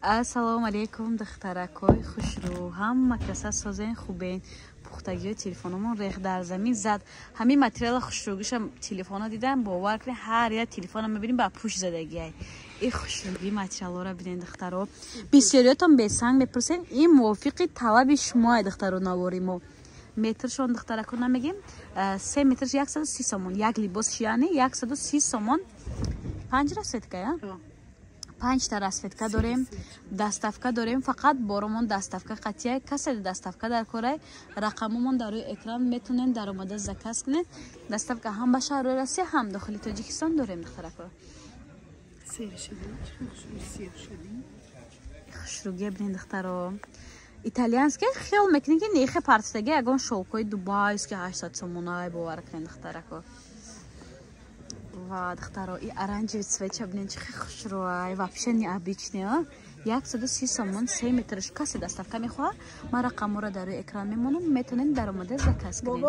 Ассалому алайкум, духтаракҳои хушрӯ, ҳама каса созен, хубен? Пухтагиҳои телефономон рех дар замин зад. Ҳамин материала хушрӯгиша телефона дидам, бовар кунед, ҳар як телефона мебинем, ба пӯш задагиай. И хушрӯгии материалҳоро бинед, духтаро. Бисёриётон бесанг мепурсен, ин мувофиқи талаби шумоа, духтаро. Навори мо метршон, духтарако, намегем, 3 метрш 130 сомон, як либосш, яъне 130 сомон. Панҷ расцветка, я панҷта расцветка дорем, доставка дорем, фақат боромон доставка қатия. Касе доставка дар корай, рақамомон дар рӯи экран, метонен даромада заказ кунед. Доставка ҳам ба шаҳрҳои Россия, ҳам дохили Тоҷикистон дорем, духтарако. Хушругия бинед, духтаро, итальянский. Хиёл мекунед, ки нехе партидаги ягон шёлкои дубайский 800 сомонай, бовар кунед, духтарако. Ва, духтаро, и оранжевый цветча бинед, чӣ хушрӯай, вообще необычный, а 130 сомон 3 метрш. Касе доставка мехоҳад, ман рақамҳоро дар рӯи экран мемонам, метонед даромада заказ кунед.